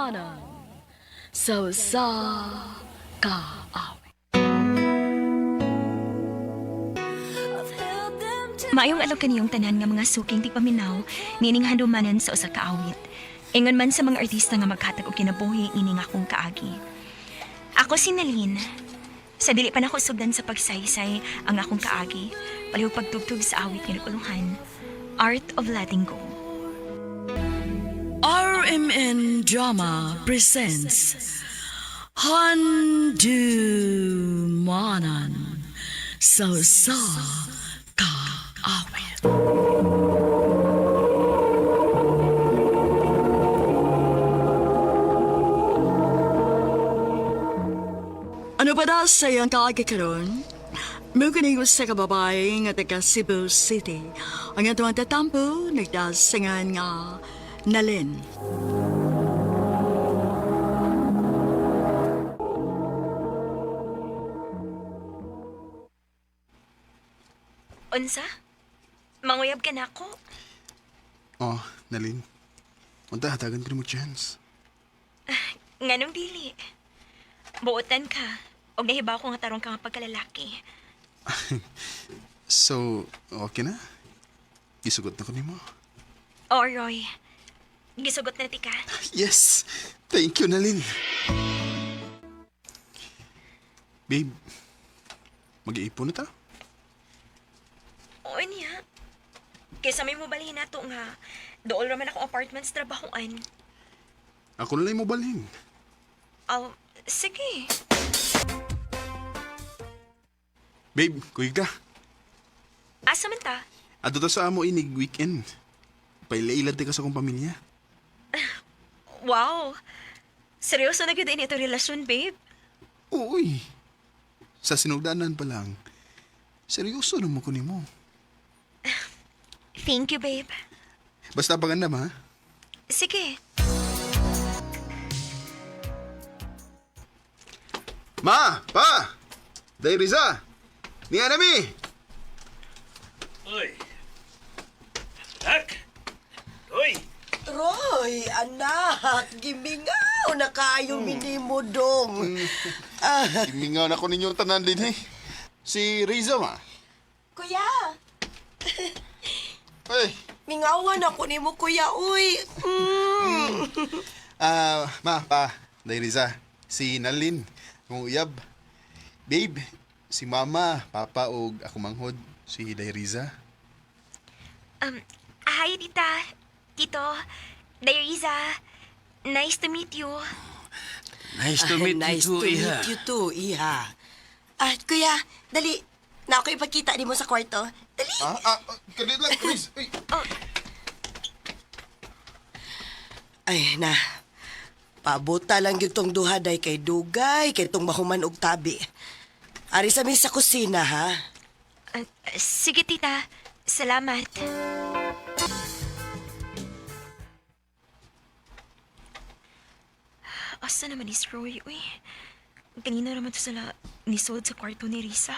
Handumanan sa usa ka awit. Maayong adlaw kaniyong tanan nga mga suking tigpaminaw nining handumanan sa usa ka awit. Ingon man sa mga artista nga maghatag og kinabuhi ining akong kaagi. Ako si Nalin. Sa dili pa nako sugdan sa pagsaysay ang akong kaagi, palihog pagtugtog sa awit nga nagulungan, Art of Letting Go. RMN Drama presents Handumanan sa usa ka awit. Ano pa da sa iyang kaagi karon? Mukinig sa kababae nga taga Cebu City. Ang atong tatampo nagdasingan nga Nalin. Unsa? Manguyab ka nako? Oh, Nalin. Unta, hatagan ko na mo chance. Nganong dili? Buotan ka. Og nahibaw ko nga tarong ka nga pagkalalaki. So, okay na? Isugot na ko nimo. Oh, Roy. Gisugot na ti ka. Yes! Thank you, Nalin. Babe, mag-iipon na ta? Oo niya. Kaysa may mobalhin nato nga. Dool raman ako apartment sa trabahoan. Ako na lang mo balhin. Aw, sige. Babe, kuy ka. Asa man ta? Ato ta sa amo inig weekend. Pailailad ka sa akong pamilya. Wow. Seryoso na gyud ini ito relasyon, babe. Uy! Sa sinugdanan pa lang, seryoso na mo ko nimo. Thank you, babe. Basta pagandam ha? Sige. Ma! Pa! Day Riza! Ni Anami! Uy. Anak! Uy! Roy, anak, gimingaw na kayo minimudong. Ah, Imingaw na ko ninyong tanan din eh. Si Riza ma. kuya, Ay! mingawan ako nimo kuya, uy. Mm. Ah, ma, pa, Day Riza. Si Nalin, akong uyab. Babe, si mama, papa og ako manghod, si Day Riza. Hi, tita. Tito. Dayriza. Nice to meet you. Nice to meet nice you too, to Iha. meet you too, iha. Ah, kuya, dali. Na ako ipakita nimo sa kwarto. Dali. Ah, ah, kadit lang, Riz. Uy. Ay, na. Pabuta lang gyud tong duha day kay dugay kay tong mahuman og tabi. Ari sa mi sa kusina ha. Ah, sige, tita. Salamat. Asa naman ni Roy, uy? Kanina naman to sila nisod sa kwarto ni Risa.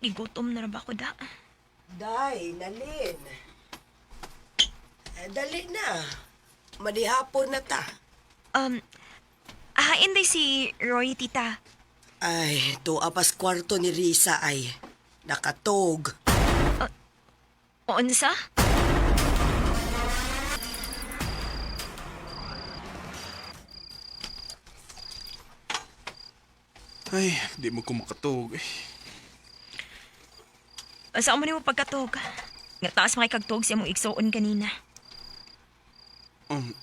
Gigutom na ra ba ko da? Day, Nalin. Eh, dali na. Manihapon na ta. Ahain day si Roy, tita. Ay, tuwa pas kwarto ni Risa ay nakatog. Unsa? Ay, di mo ko makatug. Eh. Asa mo nimo pagkatog? Nga taas makikagtog si among igsuon kanina. Um,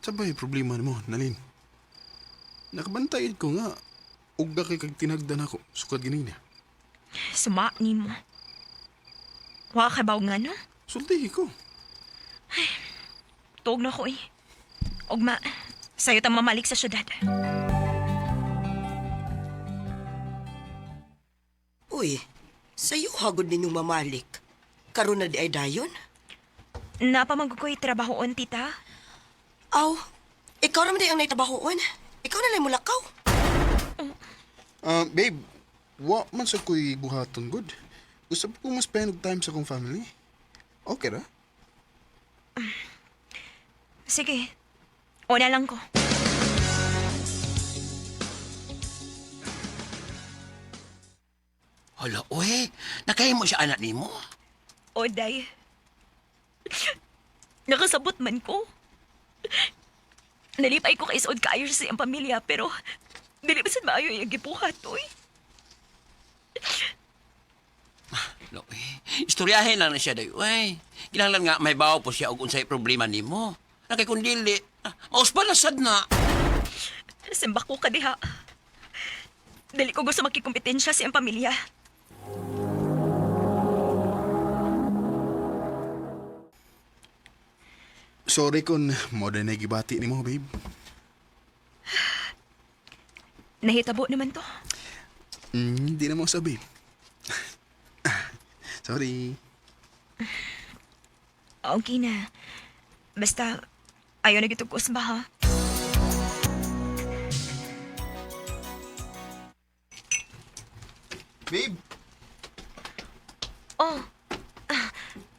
sabay problema mo, Nalin. Nakabantayid ko nga, ugda kay kag tinagdan ako, sukad ganina. Suma nimo. Wa ka baw nga no? Sultihi ko. Tuog na ko eh. Ugma, sayo ta mamalik sa syudad. Uy, sayo hagod ninyong mamalik. Karon na di ay dayon? Napamanggukoy trabahoon, tita. Aw, ikaw raman di ang naitabahoon. Ikaw na lang mulakaw. Ah, babe, wa man sa ko'y buhaton good. Gusto ko mas spend og time sa akong family. Okay ra? Sige, una lang ko. Hala, uy. Nakahimo siya anak nimo. O, day. Nakasabot man ko. Nalipay ko kay suod kaayo siya sa iyang pamilya, pero dili ba sad maayo iyang gibuhat, oy. Hala, uy. Istoryahin lang na siya day, uy. Kinahanglan nga may bawo po siya og unsay problema nimo. Nakay kung dili, mauspa na sad na. Simba ko ka diha. Dili ko gusto makikompetensya sa iyang pamilya. Sorry kung mo na gibati nimo, babe. Nahitabo naman to. Hindi na mo sa babe. Sorry. Okay na. Basta, ayaw na gitog ba ha? Babe, Oh,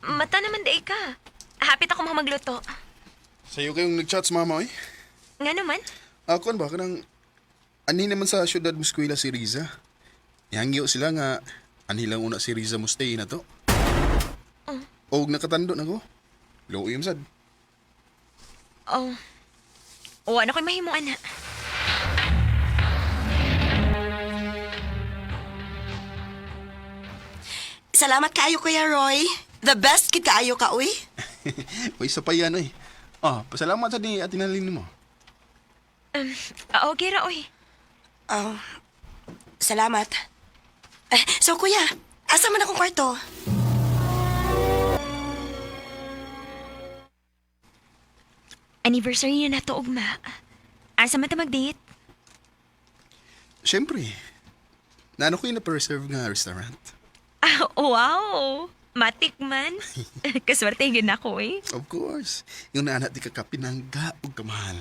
mata naman day ka. Hapit ako mga magluto. sa'yo kayong nag-chat sa mama, eh. Nga naman? Ako ba, kanang... Ani naman sa syudad mo eskwela si Riza. Ihangyo sila nga, ani lang una si Riza mo stay na to. Og nakatando na ko. Luoy sad. Oh. O, ano ko'y mahimo, ana? Salamat kaayo, Kuya Roy. The best kid kaayo ka, uy. Uy, isa pa yan, eh. Oh, pasalamat sa ni Ate Nalin mo. Okay ra, oy. Oh, salamat. Eh, so, Kuya, asa man akong kwarto? Anniversary na nato, ugma. Asa man ta mag-date? Siyempre. Naano ko yung na-preserve nga restaurant. Wow! Matik man. Kaswerte yun ako, eh. Of course. Yung naanak di ka kapinangga o kamahal.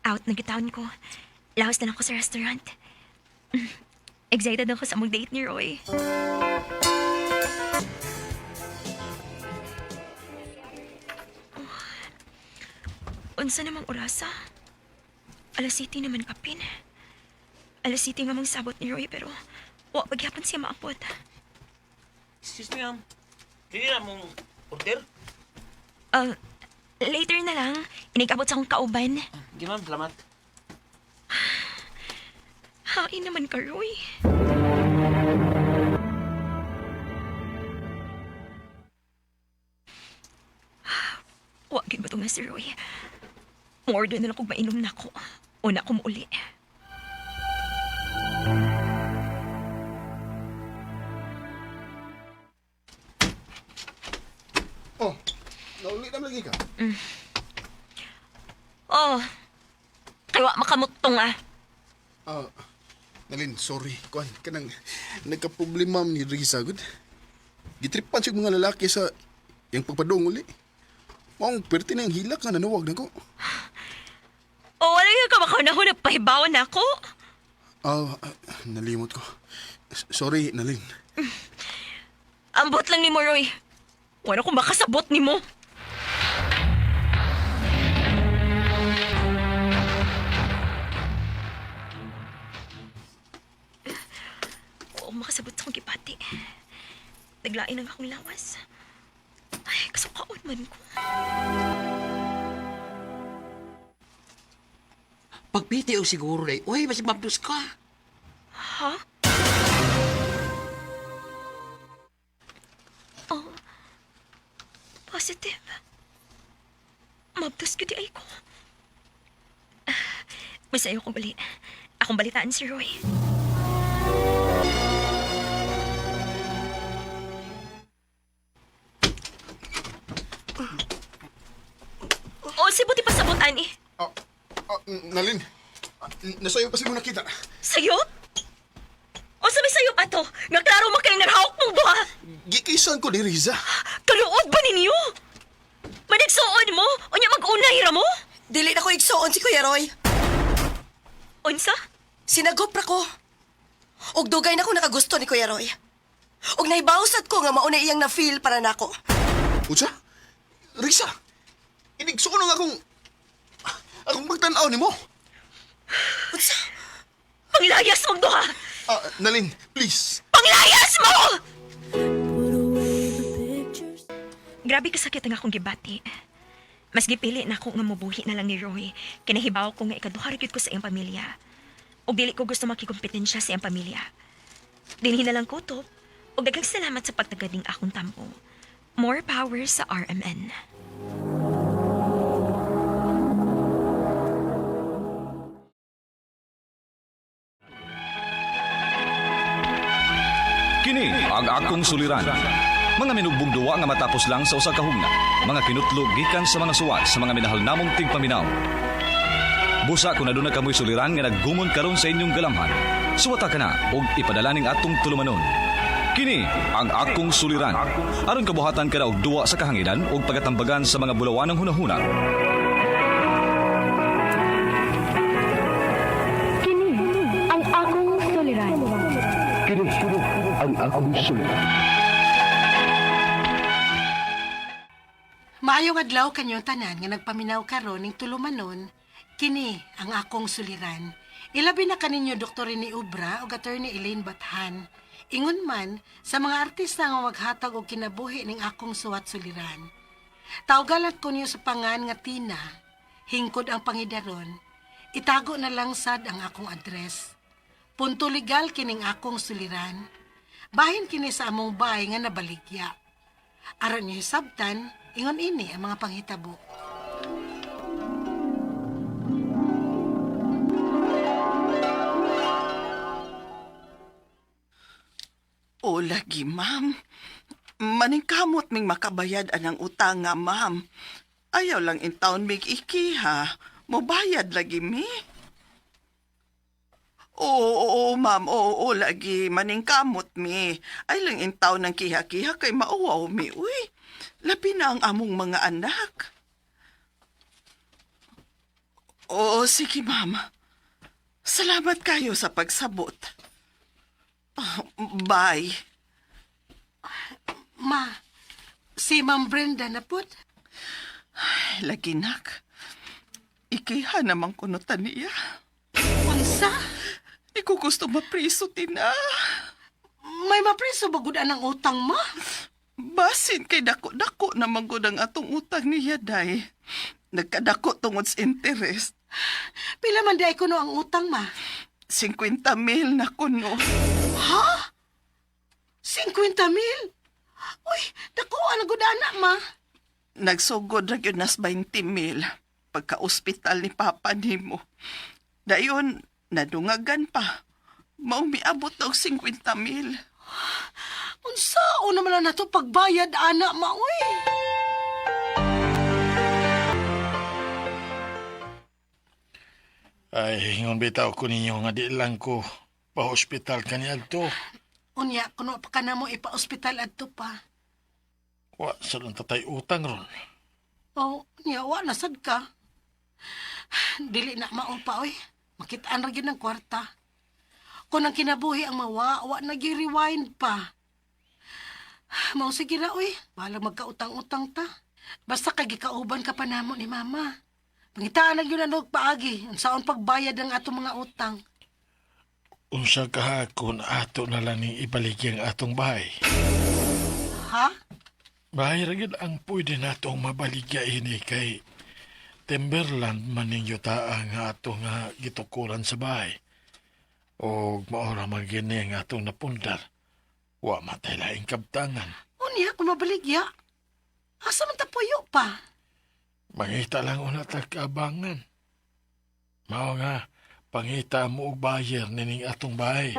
Out na gitawon ko. Laos na lang ako sa restaurant. Excited ako sa among date ni Roy. Oh. Unsa namang orasa? Alas 7 naman kapin. Alas 7 nga mang sabot ni Roy pero wa pagyapon siya maabot. Excuse me, ma'am. Pwede na mong order? Later na lang. Inigabot sa akong kauban. Hindi, ma'am. Salamat. Hain naman ka, Roy. Wa gid ba nga si Roy? Mo-order na lang kung mainom na ako. Una ko muuli. Oh, nauli na lagi ka. Oh, kay wa makamutong ah. Ah, Nalin, sorry. Kuan, kanang nagka-problema ni Riza, good. Gitripan siya mga lalaki sa yung pagpadong uli. Maong perti na yung hilak nga nanuwag na ko. Oh, wala yung kamakaw na nagpahibawan na ako. Nalimot ko. Sorry, Nalin. Ambot lang ni mo, Roy. Wala ko makasabot ni mo. Oo, makasabot sa akong gipati. Naglain ang akong lawas. Ay, kasukaon man ko. Pagpiti o siguro day, uy, basig mabdos ka. Ha? Oh, positive. Mabdos ko di ay ko. Masayo kong uli. Akong balitaan si Roy. Oh, si buti pa sabot, ani. Nalin, nasayo pa mo nakita. Sayop? O sabi sayop ato? Nga klaro man kayong narahok mong duha. Gikisan ko ni Riza. Kaluod ba ninyo? Manigsuon mo? Unya mag-una hira mo? Dili na ko igsuon si Kuya Roy. Unsa? Sinagop ra ko. Og dugay na ko nakagusto ni Kuya Roy. Og naibawsat ko nga mauna iyang na-feel para nako. Unsa? Riza! Inigsuon nga akong... Akong pagtan-aw nimo. Unsa? Panglayas mong duha! Ah, Nalin, please. Panglayas mo! Grabe kasakit ang akong gibati. Mas gipili na ako nga mubuhi na lang ni Roy. Kinahibaw ko nga ikaduha ra gyud ko sa iyang pamilya. Ug dili ko gusto makikompetensya sa iyang pamilya. Dinhi na lang ko to. Ug daghang salamat sa pagtagad ning akong tampo. More power sa RMN. Kini ang akong suliran. Mga minugbong duwa nga matapos lang sa usa ka hugna. Mga kinutlog gikan sa mga suwat sa mga minahal namong tigpaminaw. Busa kung aduna kamoy suliran nga naggumon karon sa inyong galamhan. Suwata ka na og ipadala ning atong tulumanon. Kini ang akong suliran. Aron kabuhatan ka na og duwa sa kahanginan og pagatambagan sa mga bulawanang hunahuna. Kini ang akong suliran. Kini ang akong suliran. Maayong adlaw kanyong tanan nga nagpaminaw karon ning tulumanon, kini ang akong suliran. Ilabi na kaninyo Dr. Rene Ubra ug Attorney Elaine Bathan. Ingon man sa mga artista nga maghatag og kinabuhi ning akong suwat suliran. Tawgalat ko niyo sa pangan nga Tina, hingkod ang pangidaron, itago na lang sad ang akong address. Punto legal kining akong suliran. Bahin kini sa among bahay nga nabaligya. Aron niyo hisabtan, ingon ini ang mga panghitabo. O lagi, ma'am. Maningkamot ming makabayad anang utang nga, ma'am. Ayaw lang in town mig iki, ha. Mobayad lagi mi. Oo, oo, ma'am. Oo, oo, lagi. Maningkamot mi. Ay lang in town ng kiha-kiha kay mauwaw mi. Uy, labi na ang among mga anak. Oo, sige, ma'am. Salamat kayo sa pagsabot. Ah, bye. Ma, si Ma'am Brenda na pud. Lagi nak. Ikiha naman kuno taniya. Unsa? Di ko gusto mapriso, Tina. May mapriso ba gud anang utang ma? Basin kay dako-dako naman gud ang atong utang niya, day. Nagkadako tungod sa interest. Pila man di ay kuno ang utang ma? 50 mil na kuno. Ha? 50 mil? Uy, dako ang gud ana ma. Nagsugod ra gyud nas 20 mil pagka-ospital ni Papa nimo. Dayon, nadungagan pa. Maumiabot na og 50 mil. Unsa una man lang nato pagbayad ana ma uy? Ay, ingon bitaw ko ninyo nga di lang ko pa-hospital kaniadto. Unya kuno pa kanamo ipa-ospital adto pa. Wa sa lang tatay utang ron. Oh, unya wa na sad ka. Dili na mao pa oy. Makitaan ra gyud ng kwarta. Kung ang kinabuhi ang mawa, wa na gyud rewind pa. Mao sige ra oy, bahala magkautang-utang ta. Basta kay gikauban ka pa namo ni mama. Pangitaan na gyud na og paagi unsaon pagbayad ang atong mga utang. Unsa ka kung ato na lang ning ibaligya ang atong bahay. Ha? Bahay ra gyud ang pwede natong mabaligya ini kay Timberland man ning yuta ang ato nga gitukuran sa bahay. O maora man gini ang atong napundar. Wa matay laing kabtangan. Unya kung mabaligya. Asa man ta puyo pa? Mangita lang una tag-abangan. Mao nga, pangita mo og buyer nining atong bahay.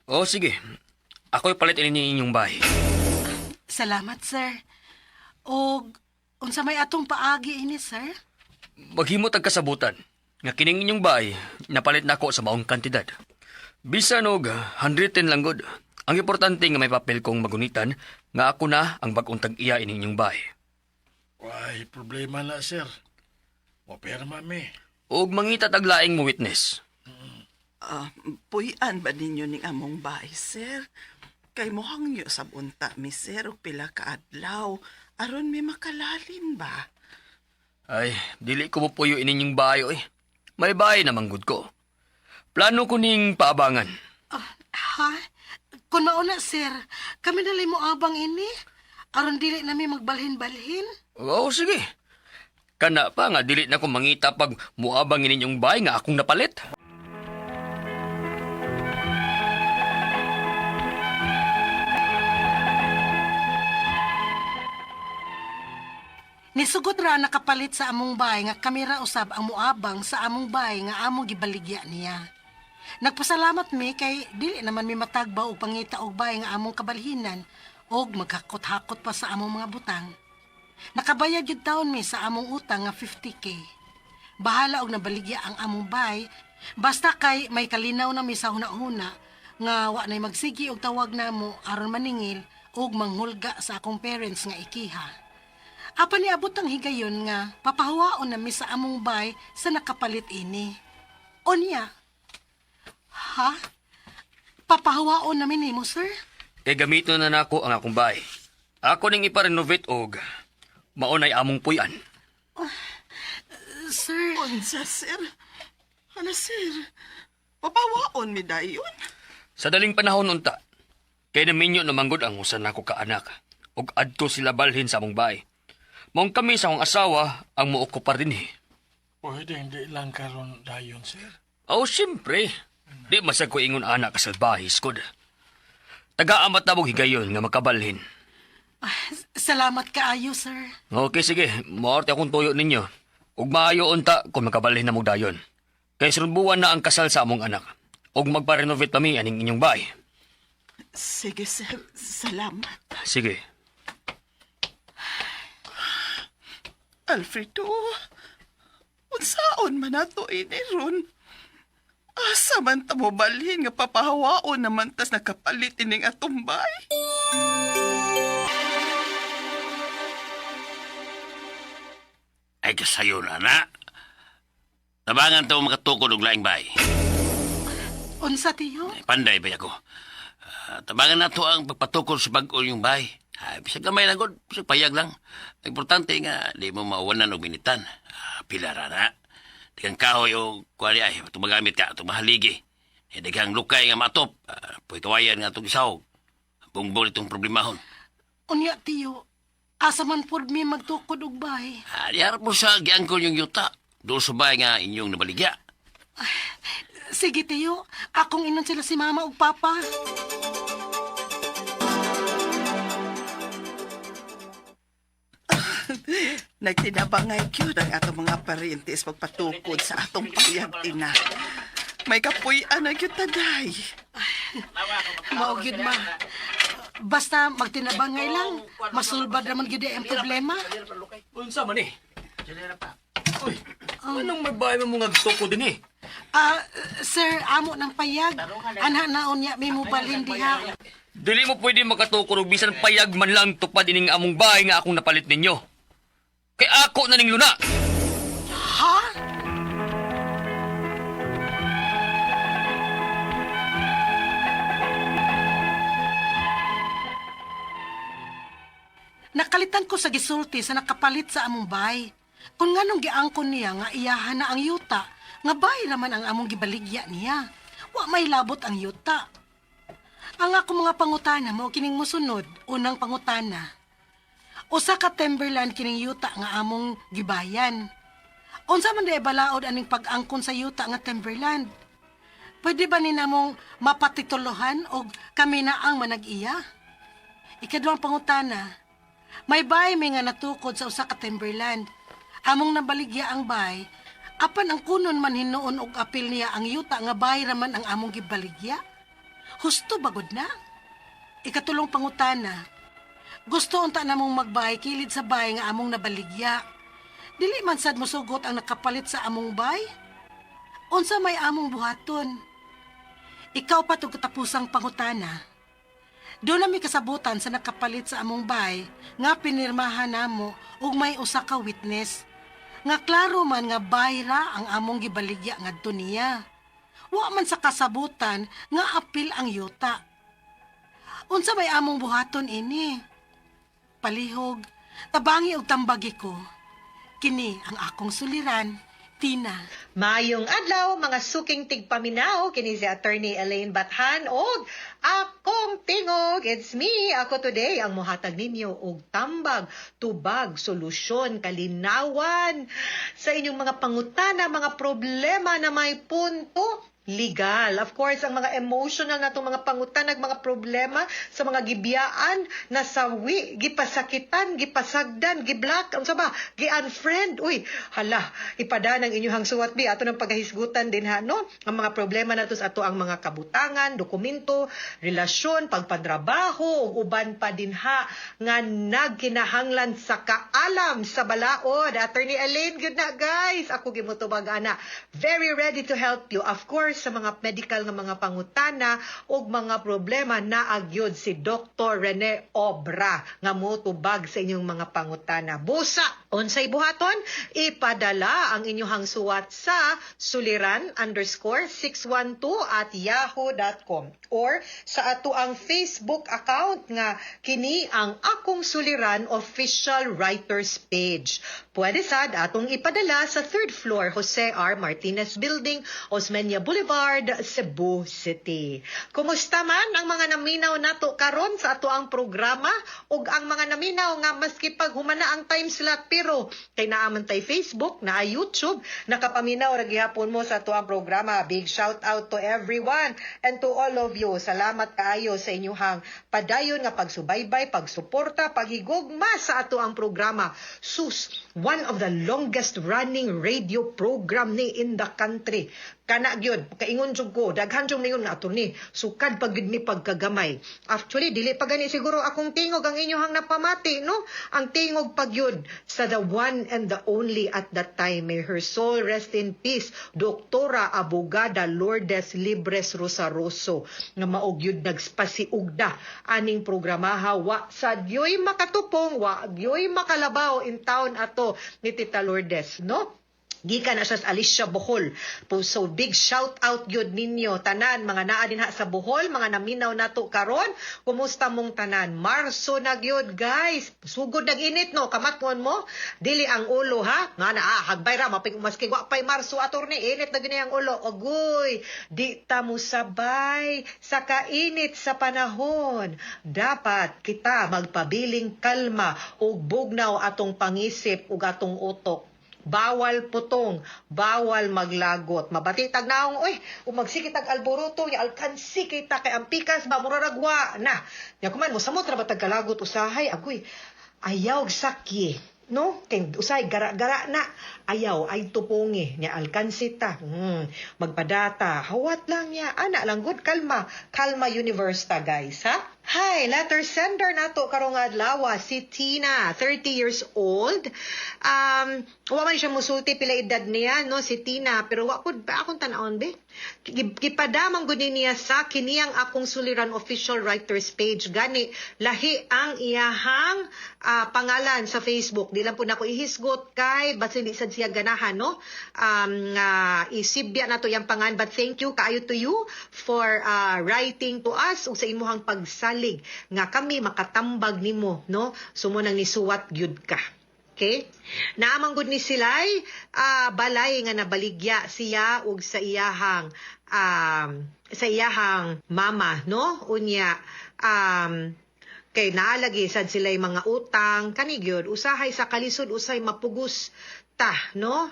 Oo, sige. Ako'y palit ini inyong bahay. Salamat, sir. Og unsa may atong paagi ini, sir? Maghimo tag kasabutan nga kining inyong bahay napalit nako sa maong kantidad. Bisan og 110 lang gud. Ang importante nga may papel kong magunitan nga ako na ang bag-ong tag-iya ini inyong bahay. Way problema na, sir. Mopirma mi. Og mangita tag laing mo witness. Ah, puy-an ba ninyo ning among bahay, sir? Kay mohangyo sab unta mi sir og pila ka adlaw aron mi makalalin ba. Ay, dili ko mo puyo ininyong bayo eh. May bahay naman gud ko. Plano ko ning paabangan. Ha? Kung mauna, sir, kami nalay mo abang ini. Aron dili nami magbalhin-balhin. Oo, sige. Kana pa nga dili na ko mangita pag muabang ininyong bahay nga akong napalit. Nisugot ra nakapalit sa among bahay nga kami ra usab ang muabang sa among bahay nga among gibaligya niya. Nagpasalamat mi kay dili naman mi matagbaw og pangita og bahay nga among kabalhinan og maghakot-hakot pa sa among mga butang. Nakabayad gyud taon mi sa among utang nga 50K. Bahala og nabaligya ang among bahay basta kay may kalinaw na mi sa huna-huna nga wa nay magsigi og tawag namo aron maningil og manghulga sa akong parents nga ikiha. Apan niabot ang higayon nga papahuwaon nami sa among bay sa nakapalit ini. Onya. Ha? Papahuwaon nami nimo, sir? E gamiton na nako ang akong bahay. Ako ning ipa-renovate og maunay among puy-an. Sir, Unsa sir? Ano sir? Papawaon mi dayon. Sa daling panahon unta, kay naminyo namanggod ang usa nako ka anak ug adto sila balhin sa among bahay. Maong kami sa akong asawa ang mookupar dinhi. Pwede hindi lang karon dayon, sir. Oh, siyempre. Di masag ko ingon anak kasalbahis kod. Taga-amat na mong higayon nga makabalhin. salamat kaayo, sir. Okay, sige. Maarte akong tuyo ninyo. Ug maayo unta kung makabalhin na mo dayon. Kay sunod buwan na ang kasal sa among anak. Ug magpa-renovate pa mi aning inyong bahay. Sige sir, salamat. Sige. Alfredo, unsaon man nato ini ron? Asa man ta mo balhin nga papahawaon naman tas nakapalit ining atong bay? Ay kasayo na na. Tabangan to makatukod og laing bay. Unsa tiyo? Panday bay ako. Ah, tabangan na to ang pagpatukod sa bag-o yung bay. Ah, bisag gamay lang gud, bisag payag lang. Ang importante nga di mo mawanan og minitan. Ah, pila ra na. Daghang kahoy o kuwari ay itong magamit ka, itong mahaligi. Eh, daghang lukay nga matop. Ah, puy kawayan nga itong isahog. Bungbong itong problemahon. Unya tiyo. Asa man pod mi magtukod og bahay. Ah, diharap mo sa giangkon yung yuta. Doon sa bahay nga inyong nabaligya. Sige tiyo, akong inon sila si mama ug papa. Nagtinabangay gyud ang atong mga parintis pagpatukod sa atong payag ina. May kapuy-an na gyud taday. Mao gyud ma. Basta magtinabangay lang, masulbad raman gyud ang problema. Unsa man eh? Uy, anong may bahay mo mga gusto ko din eh? Ah, sir, amo ng payag. Anha na unya mi mo balhin diha. Dili mo pwede makatukod og bisan payag man lang tupad ining among bahay nga akong napalit ninyo. Kay ako na ning luna. Ha? Nakalitan ko sa gisulti sa nakapalit sa among bay. Kung nganong giangkon niya nga iyahan na ang yuta, nga bay naman ang among gibaligya niya. Wa may labot ang yuta. Ang ako mga pangutana mo kining mosunod, unang pangutana. Usa ka timberland kining yuta nga among gibayan. Unsa man di balaod aning pag-angkon sa yuta nga timberland? Pwede ba ni namong mapatituluhan og kami na ang manag-iya? Ikaduhang pangutana, may bahay may nga natukod sa usa ka timberland. Among nabaligya ang bahay, apan ang kunon man hinuon og apil niya ang yuta nga bahay raman ang among gibaligya. Husto bagod na. Ikatulong pangutana, gusto unta namong magbahay kilid sa bahay nga among nabaligya. Dili man sad mosugot ang nakapalit sa among bahay. Unsa may among buhaton? Ikaw pa tug katapusang pangutana. Doon nami kasabutan sa nakapalit sa among bahay nga pinirmahan namo ug may usa ka witness. Nga klaro man nga bayra ang among gibaligya ngadto niya. Wa man sa kasabutan nga apil ang yuta. Unsa may among buhaton ini? Palihog, tabangi og tambagi ko. Kini ang akong suliran, Tina. Mayong adlaw mga suking tigpaminaw kini si Attorney Elaine Bathan og akong tingog. It's me, ako today ang mohatag ninyo og tambag, tubag, solusyon, kalinawan sa inyong mga pangutana, mga problema na may punto legal. Of course, ang mga emotional na itong mga pangutanag, mga problema sa mga gibiyaan, nasawi, gipasakitan, gipasagdan, giblock, ano sa ba, gi-unfriend. Uy, hala, ipada ng inyong suwat bi, ato ng paghahisgutan din ha, no? Ang mga problema nato sa ato ang mga kabutangan, dokumento, relasyon, pagpadrabaho, ug uban pa din ha, nga nagkinahanglan sa kaalam sa balaod. Attorney Elaine, good na guys. Ako gimutubag ana. Very ready to help you. Of course, sa mga medical nga mga pangutana ug mga problema naagyod si Dr. Rene Obra nga motubag sa inyong mga pangutana. Busa, unsay buhaton? Ipadala ang inyong suwat sa suliran_612@yahoo.com or sa ato ang Facebook account nga kini ang Akong Suliran Official Writers Page. Pwede sad atong ipadala sa third floor Jose R. Martinez Building, Osmeña Boulevard, Cebu City. Kumusta man ang mga naminaw nato karon sa ato ang programa ug ang mga naminaw nga maski pag humana ang time slot pero kay naa man tay Facebook, naa YouTube, nakapaminaw ra gihapon mo sa ato ang programa. Big shout out to everyone and to all of you. Salamat kaayo sa inyuhang padayon nga pagsubaybay, pagsuporta, paghigugma sa ato ang programa. Sus, one of the longest running radio program ni in the country. Kana gyud, kaingon jud ko, daghan jud mayon nga attorney, sukad pag gyud mi pagkagamay. Actually, dili pa gani siguro akong tingog ang inyohang napamati, no? Ang tingog pa gyud sa the one and the only at that time. May her soul rest in peace, Doktora Abogada Lourdes Libres Rosaroso, nga mao gyud nagspasiugda aning programaha. Wa sa gyoy makatupong, wa gyoy makalabaw in town ato ni Tita Lourdes, no? Gikan na siya sa Alicia, Bohol. Po, so big shout out gyud ninyo tanan mga naa dinha sa Bohol, mga naminaw nato karon. Kumusta mong tanan? Marso na gyud, guys. Sugod nag init, no, kamatngon mo. Dili ang ulo ha. Nga na ah, hagbay ra mapig maski wa pay Marso, attorney, init na gyud ang ulo. Agoy, di ta mo sabay sa kainit sa panahon. Dapat kita magpabiling kalma ug bugnaw atong pangisip ug atong utok. Bawal putong, bawal maglagot. Mabati tag naong, uy, umagsikit tag alboroto, ya alkansi kita kay ang pikas ba muraragwa na. Ya kuman mo samot ra ba tag kalagot usahay, agoy. Ayaw sakyi. No? Kay usahay gara-gara na. Ayaw ay tupongi nya alkansi ta. Magpadata, hawat lang niya. Ana lang good kalma. Kalma universe ta guys, ha? Hi, letter sender nato karong adlaw si Tina, 30 years old. Wa man siya musulti pila edad niya, no, si Tina, pero wa pud pa akong tan-awon be. Gipadamang gud niya sa kiniyang Akong Suliran Official Writers Page. Gani lahi ang iyahang pangalan sa Facebook. Di lang po nako ihisgot kay basin di sad siya ganahan, no. Isibya nato yang pangalan, but thank you kaayo to you for writing to us ug sa imuhang pagsalig nga kami makatambag nimo, no. So mo nang nisuwat gyud ka. Okay? Naamang gud ni silay balay nga nabaligya siya ug sa iyahang mama, no? Unya kay naalagi sad sila'y mga utang kani gyud usahay sa kalisod, usay mapugos ta, no?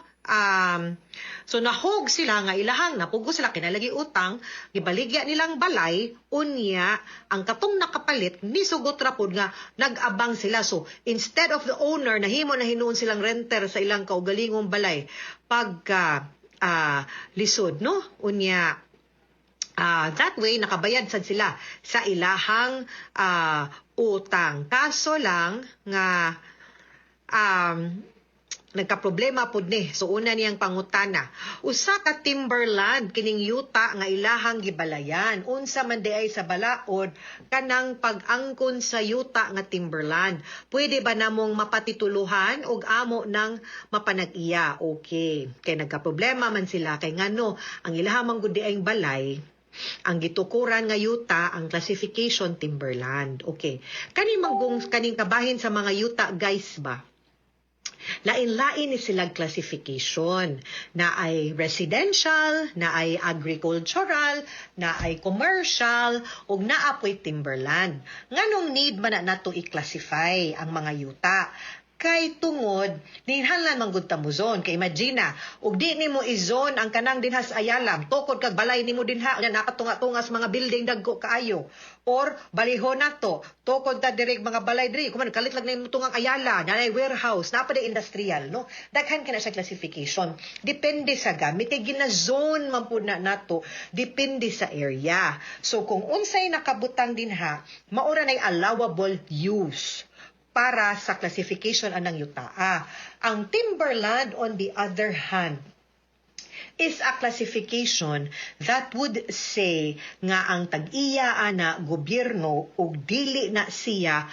So nahog sila nga ilahang napugos sila kinalagi utang, gibaligya nilang balay. Unya ang katong nakapalit nisugot ra pod nga nag-abang sila. So instead of the owner, nahimo na hinuon silang renter sa ilang kaugalingong balay pagka lisod, no? Unya that way nakabayad sad sila sa ilahang utang. Kaso lang nga nagkaproblema pud ni. So una niyang pangutana, usa ka timberland kining yuta nga ilahang gibalayan. Unsa man di ay sa balaod kanang pag-angkon sa yuta nga timberland? Pwede ba namong mapatituluhan og amo ng mapanag-iya? Okay. Kay nagkaproblema man sila kay ngano ang ilahang man gud di ay balay. Ang gitukuran nga yuta, ang classification timberland. Okay. Kani manggong kaning kabahin sa mga yuta, guys, ba? Lain-lain ni silang classification na ay residential, na ay agricultural, na ay commercial, ug naa po'y timberland. Nganong need man na nato i-classify ang mga yuta? Kay tungod ninhanlan man gud ta mo zone. Kay imagine na ug di nimo i-zone ang kanang dinha sa Ayala, tukod kag balay nimo dinha, nya nakatunga-tunga sa mga building dagko kaayo, or balihon nato, tukod ta direk mga balay diri, kuman kalit lang nimo tungang Ayala, naay warehouse, naa pa di industrial, no? Daghan ka na sa classification, depende sa gamit, kay gina-zone man pud na nato depende sa area. So kung unsay nakabutang dinha, maura nay allowable use para sa classification anang yutaa. Ang timberland, on the other hand, is a classification that would say nga ang tag-iya ana gobyerno ug dili na siya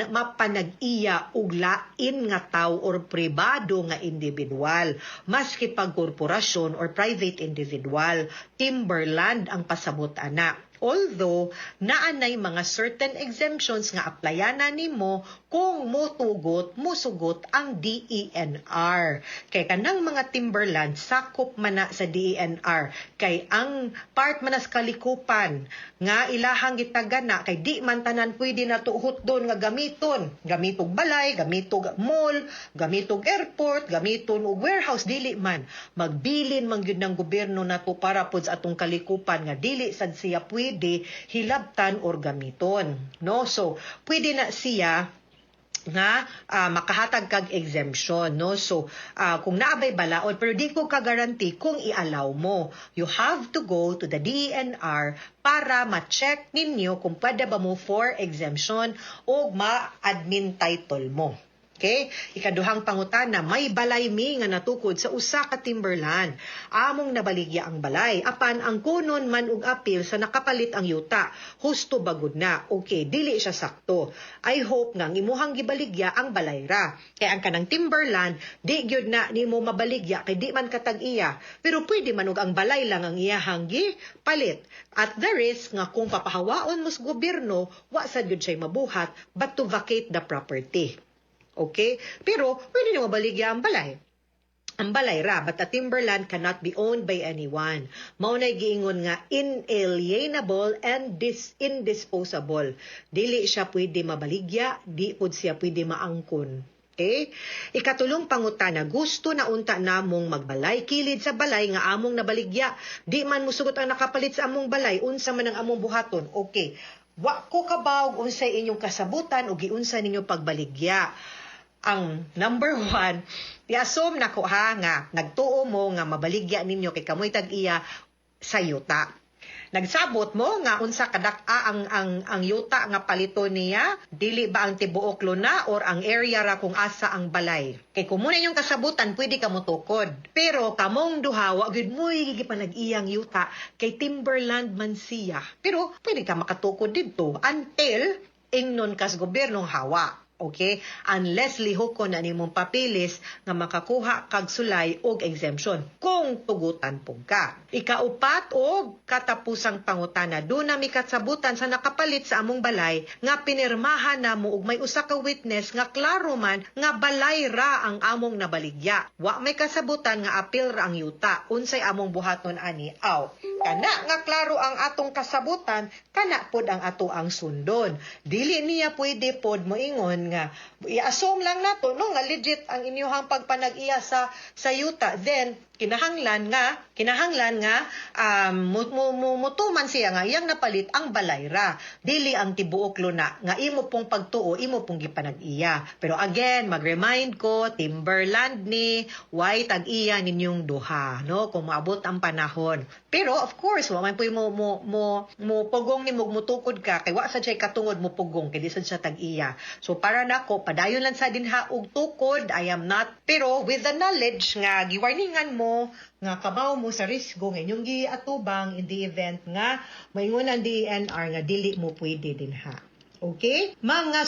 mapanag-iya og lain nga tawo or pribado nga individual, maski pag korporasyon or private individual. Timberland ang pasabot ana, although naanay mga certain exemptions nga applyanan nimo kung motugot, musugot ang DENR. Kay kanang mga timberland, sakop man na sa DENR, kay ang part man na sa kalikupan nga ilahang gitagana, kay di man tanan pwede na tuhot doon nga gamiton. Gamitog balay, gamitog mall, gamitog airport, gamiton og warehouse, dili man. Magbilin man gyud ng gobyerno nato para pod sa atong kalikupan nga dili sad siya pwede hilabtan or gamiton. No? So, pwede na siya nga makahatag kag exemption, no? So kung naabay balaod, pero di ko ka-guarantee kung i-allow mo. You have to go to the DENR para ma-check ninyo kung pwede ba mo for exemption o ma-admin title mo. Okay? Ikaduhang pangutana, may balay mi nga natukod sa usa ka timberland. Among nabaligya ang balay, apan ang kunon man og apil sa nakapalit ang yuta. Husto ba gud na? Okay, dili siya sakto. I hope nga ang imuhang gibaligya ang balay ra. Kay ang kanang timberland, di gyud na nimo mabaligya kay di man katag-iya. Pero pwede man og ang balay lang ang iyahang palit. At the risk nga kung papahawaon mo sa gobyerno, wa sad gyud siya mabuhat but to vacate the property. Okay? Pero pwede nimo mabaligya ang balay. Ang balay ra, but a timberland cannot be owned by anyone. Mao nay giingon nga inalienable and indisposable. Dili siya pwede mabaligya, di pud siya pwede maangkon. Okay? Ikatulong pangutana, gusto na unta namong magbalay kilid sa balay nga among nabaligya. Di man musugot ang nakapalit sa among balay, unsa man ang among buhaton. Okay. Wa ko kabaw unsay inyong kasabutan o giunsa ninyo pagbaligya. Ang number one, i-assume na ko ha nga nagtuo mo nga mabaligya ninyo kay kamoy tag-iya sa yuta. Nagsabot mo nga unsa kadak-a ang yuta nga palito niya, dili ba ang tibuok luna or ang area ra kung asa ang balay? Kay kung muna inyong kasabutan, pwede ka motukod. Pero kamong duha, wa gyud mo'y gipanag-iyang yuta kay timberland man siya. Pero pwede ka makatukod didto until ingnon kas gobyernong hawa. Okay? Unless lihokon na nimong papilis nga makakuha kag sulay og exemption kung tugutan pug ka. Ikaupat og katapusang pangutana, duna mi kasabutan sa nakapalit sa among balay nga pinirmahan namo og may usa ka witness nga klaro man nga balay ra ang among nabaligya. Wa may kasabutan nga apil ra ang yuta. Unsay among buhaton ani? Aw, kana nga klaro ang atong kasabutan, kana pod ang ato ang sundon. Dili niya pwede pod moingon nga i-assume lang nato, no, nga legit ang inyuhang pagpanag-iya sa yuta, then kinahanglan nga mutuman siya nga iyang napalit ang balay ra, dili ang tibuok luna nga imo pong pagtuo imo pong gipanag-iya. Pero again, mag-remind ko, timberland ni, way tag-iya ninyong duha, no, kung maabot ang panahon. Pero of course, wa man puy mo pugong nimo mutukod ka kay wa sad siya katungod mo pugong kay di sad siya tag-iya. So para nako, padayon lang sa dinha og tukod. I am not, pero with the knowledge nga giwarningan mo nga kabaw mo sa risgo nga inyong giatubang in the event nga maingon ang DENR nga dili mo pwede dinha. Okay? Mga